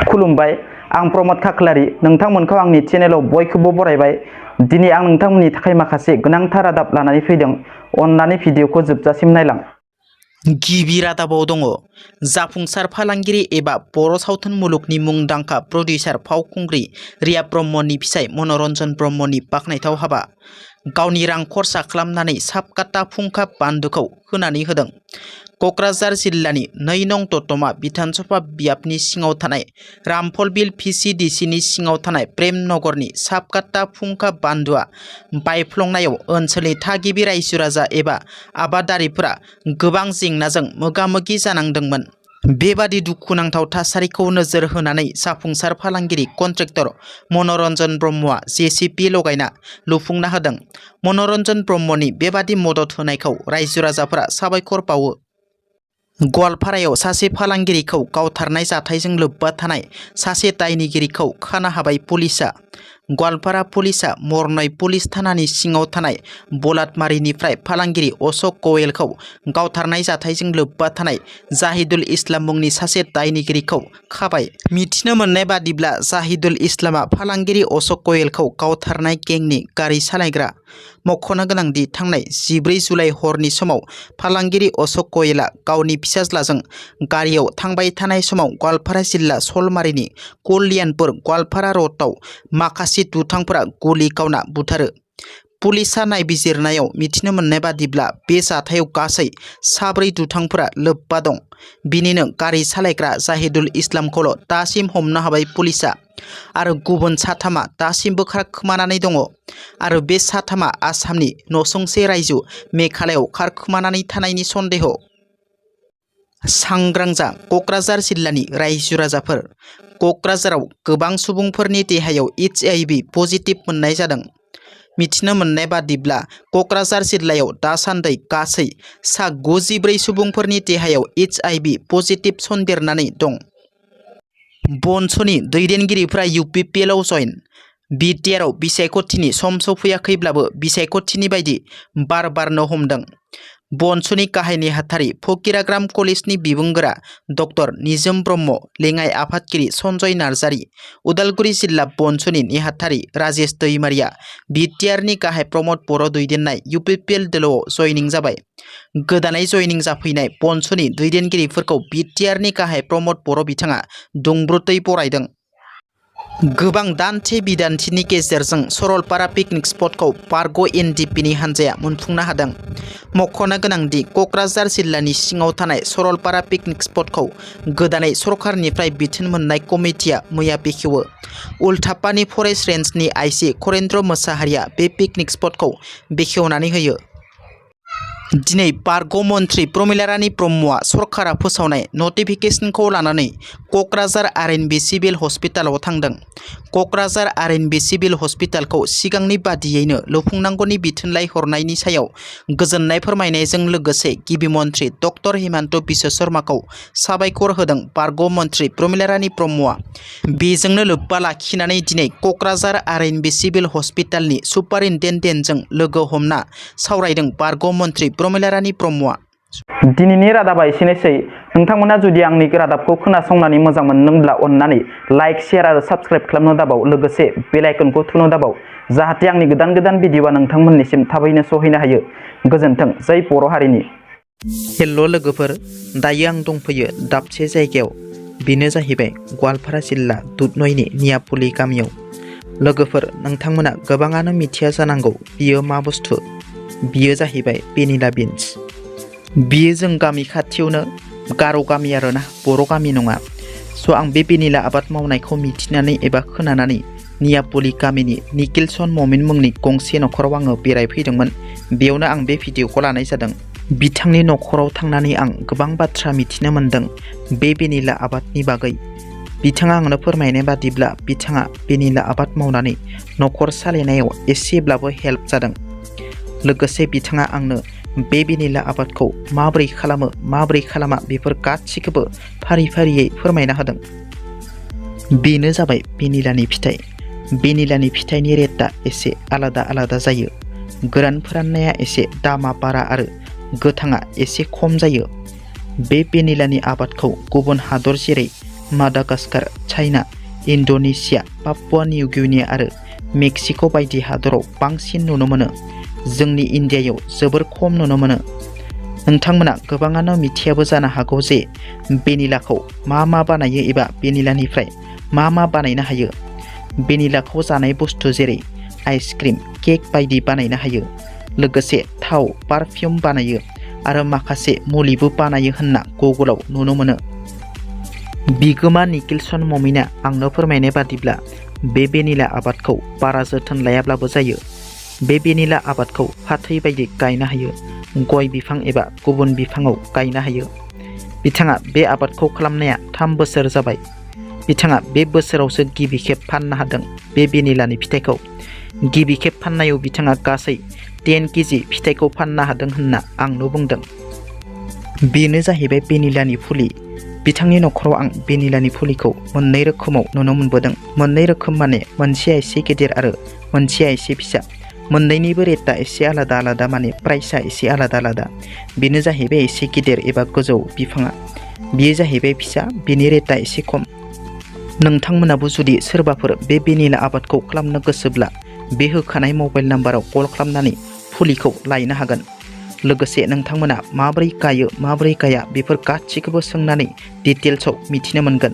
खुलुमबाय आं प्रमोद खाख्लारि नोंथांमोनखौ आंनि चेनेलाव बयखौबो बरायबाय। दिनै आं नोंथांमोननि थाखाय माखासे गोनांथार रादाब लानानै फैदों। अन्नानै भिडिअखौ जोबजासिम नायलां। गिबि रादाबाव दङ जाफुंसार फालांगिरि एबा बर' सावथुन मुलुगनि मुंदांखा प्रडिउसार फावखुंग्रि रिया ब्रह्मनि फिसाय मनरन्जन ब्रह्मनि बाखनायथाव हाबा। गावनि रां खरसा खालामनानै साबकाता फुंखा बान्दोखौ होनानै होदों। क'क्राझार जिल्लानि 2 नं दतमा बिधानसभा बियाबनि सिङाव थानाय रामफलबिल VCDCनि सिङाव थानाय प्रेमनगरनि साबकाता फुंखा बान्दोआ बायफ्लंनायाव ओनसोलनि थागिबि रायजो राजा एबा आबादारिफोरा गोबां जेंनाजों मोगा-मोगि जानांदोंमोन। बेबादि दुखुनांथाव थासारिखौ नोजोर होनानै जाफुंसार फालांगिरि कन्ट्रेक्टर मनरन्जन ब्रह्मआ JCB लगायना लुफुंना होदों। मनरन्जन ब्रह्मनि बेबादि मदद होनायखौ रायजो राजाफोरा साबायखर बावो। गवालपारायाव सासे फालांगिरिखौ गावथारनाय जाथायजों लोब्बा थानाय सासे दायनिगिरिखौ खाना हाबाय पुलिसआ। गवालपारा पुलिसआ मरनय पुलिस थानानि सिङाव थानाय बलादमारिनिफ्राय फालांगिरि अशोक गयेलखौ गावथारनाय जाथायजों लोब्बा थानाय जाहिदुल इस्लाम मुंनि सासे दायनिगिरिखौ खाबाय। मिथिनो मोननाय बादिब्ला जाहिदुल इस्लामआ फालांगिरि अशोक गयेलखौ गावथारनाय गेंनि गारि सालायग्रा। मख'नो गोनांदि थांनाय 14 जुलाइ हरनि समाव फालांगिरि अशोक गयेलआ गावनि फिसाज्लाजों गारियाव थांबाय थानाय समाव गवालपारा जिल्ला सलमारिनि कल्याणपुर गवालपारा र'डआव माखासे दुथांफोरा गुलि गावना बुथारो। पुलिसआ नायबिजिरनायाव मिथिनो मोननाय बादिब्ला बे जाथायाव गासै 4 दुथांफोरा लोब्बा दं। बिनिनो गारि सालायग्रा जाहिदुल इस्लामखौल' दासिम हमनो हाबाय पुलिसआ आरो गुबुन 3 दासिमबो खारखोमानानै दङ आरो बे 3 आसामनि नसुंसे रायजो मेघालयआव खारखोमानानै थानायनि सन्देह। सांग्रां जा क'क्राझार जिल्लानि रायजो राजाफोर। क'क्राझाराव गोबां सुबुंफोरनि देहायाव HIV पजिटिभ मोननाय जादों। मिथिनो मोननाय बादिब्ला क'क्राझार जिल्लायाव दासान्दि गासै 94 सुबुंफोरनि देहायाव HIV पजिटिभ सन्देरनानै दं। बनस'नि दैदेनगिरिफ्रा UPPL आव जइन। बिटिआरआव बिसायख'थिनि सम सफैयाखैब्लाबो बिसायख'थिनि बायदि बार बारनो हमदों। बनस'नि गाहाय नेहाथारि फकिराग्राम कलेजनि बिबुंगोरा डक्टर निजोम ब्रह्म, लेङाइ आफादगिरि सन्जय नार्जारि, उदालगुरि जिल्ला बनस'नि नेहाथारि राजेश दैमारिया बिटिआरनि गाहाय प्रमद बर' दैदेननाय UPPL दोलोआव जयनिं जाबाय। गोदानै जयनिं जाफैनाय बनस'नि दैदेनगिरिफोरखौ बिटिआरनि गाहाय प्रमद बर' बिथाङा दुंब्रुदै बरायदों। गोबां दान्थे बिदान्थिनि गेजेरजों सरलपारा पिकनिक स्पटखौ बारग' NDPनि हान्जाया मोनफुंनो हादों। मख'नो गोनांदि क'क्राझार जिल्लानि सिङाव थानाय सरलपारा पिकनिक स्पटखौ गोदानै सरकारनिफ्राय बिथोन मोननाय कमिटिया मैया बेखेवो। उल्थापानि फरेस्ट रेन्जनि आइसि खरेन्द्र मोसाहारिया बे पिकनिक स्पटखौ बेखेवनानै होयो। दिनै बारग' मन्थ्रि प्रमिलारानि ब्रह्मआ सरकारा फोसावनाय नटिफिकेसनखौ लानानै क'क्राझार RNB सिभिल हस्पिटालाव थांदों। क'क्राझार RNB सिभिल हस्पिटालखौ सिगांनि बादियैनो लुफुंनांगौनि बिथोनलाइ हरनायनि सायाव गोजोननाय फोरमायनायजों लोगोसे गिबि मन्थ्रि डक्टर हिमन्त बिश्व शर्माखौ साबायखर होदों बारग' मन्थ्रि प्रमिलारानि ब्रह्मआ। बेजोंनो लोब्बा लाखिनानै दिनै क'क्राझार RNB सिभिल हस्पिटालनि सुपारिनटेन्डेन्टजों लोगो हमना सावरायदों बारग' मन्थ्रि प्रमिलारानि ब्रह्मआ। दिनैनि रादाबा एसेनोसै। नोंथांमोना जुदि आंनि रादाबखौ खोनासंनानै मोजां मोनदोंब्ला अन्नानै लाइक, शेयार आरो साबस्क्राइब खालामनो दाबाव, लोगोसे बेल आइकनखौ थुनो दाबाव, जाहाथे आंनि गोदान गोदान भिडिअआ नोंथांमोननिसिम थाबैनो सहैनो हायो। गोजोन्थों। जै बर' हारिनि। हेल' लोगोफोर, दायो आं दंफैयो दाबसे जायगायाव। बेनो जाहैबाय गवालपारा जिल्ला दुधनयनि नियापुलि गामियाव। लोगोफोर, नोंथांमोना गोबाङानो मिथिया जानांगौ बियो मा बुस्थु। बियो जाहैबाय भेनिला बिन्स। बियो जों गामि खाथियावनो गार' गामि आरोना, बर' गामि नङा। स' आं बे भेनिला आबाद मावनायखौ मिथिनानै एबा खोनानानै नियापुलि गामिनि निखिलसन ममिन मुंनि गंसे न'खराव आङो बेरायफैदोंमोन। बेयावनो आं बे भिडिअखौ लानाय जादों। बिथांनि न'खराव थांनानै आं गोबां बाथ्रा मिथिनो मोन्दों बे भेनिला आबादनि बागै। बिथाङा आंनो फोरमायनाय बादिब्ला बिथाङा भेनिला आबाद मावनानै न'खर सालायनायाव एसेब्लाबो हेल्प जादों। लोगोसे बिथाङा आंनो बे भेनिला आबादखौ माबोरै खालामो माबोरै खालामा बेफोर गासिखौबो फारि फारियै फोरमायना होदों। बेनो जाबाय भेनिलानि फिथाइ। भेनिलानि फिथाइनि रेटआ एसे आलादा आलादा जायो। गोरान फोराननाया एसे दामा बारा आरो गोथाङा एसे खम जायो। बे भेनिलानि आबादखौ गुबुन हादर जेरै Madagascar, China, Indonesia, Papua New Guinea आरो मेक्सिक' बायदि हादराव बांसिन नुनो मोनो। जोंनि इन्डियायाव जोबोर खम नुनो मोनो। नोंथांमोना गोबाङानो मिथियाबो जानो हागौ जे भेनिलाखौ मा बानायो एबा भेनिलानिफ्राय मा बानायनो हायो। भेनिलाखौ जानाय बुस्थु जेरै आइसक्रिम, केक बायदि बानायनो हायो। लोगोसे थाव, पारफिउम बानायो आरो माखासे मुलिबो बानायो होनना गुगोलाव नुनो मोनो। बिगोमा निकिलसन ममिना आंनो फोरमायनाय बादिब्ला बे भेनिला आबादखौ बारा जोथोन लायाब्लाबो जायो। बे भेनिला आबादखौ फाथै बायदि गायनो हायो, गय बिफां एबा गुबुन बिफाङाव गायनो हायो। बिथाङा बे आबादखौ खालामनाया 3 बोसोर जाबाय। बिथाङा बे बोसोरावसो गिबि खेब फाननो हादों बे भेनिलानि फिथाइखौ। गिबि खेब फाननायाव बिथाङा गासै 10 केजि फिथाइखौ फाननो हादों होनना आंनो बुंदों। बेनो जाहैबाय भेनिलानि फुलि। बिथांनि नखराव आं भेनिलानि फुलिखौ मोननै रोखोमाव नुनो मोनबोदों। मोननै रोखोम माने मोनसेया एसे गेदेर आरो मोनसेया एसे फिसा। मोननैनिबो रेटआ एसे आलादा आलादा, माने प्राइसआ एसे आलादा आलादा। बेनो जाहैबाय एसे गिदिर एबा गोजौ बिफाङा। बेयो जाहैबाय फिसा, बेनि रेटआ एसे खम। नोंथांमोनाबो जुदि सोरबाफोर बे भेनिला आबादखौ खालामनो गोसोब्ला बे होखानाय मबाइल नाम्बाराव कल खालामनानै फुलिखौ लायनो हागोन। लोगोसे नोंथांमोना माबोरै गायो माबोरै गाया बेफोर गासिखौबो सोंनानै डिटेल्सआव मिथिनो मोनगोन।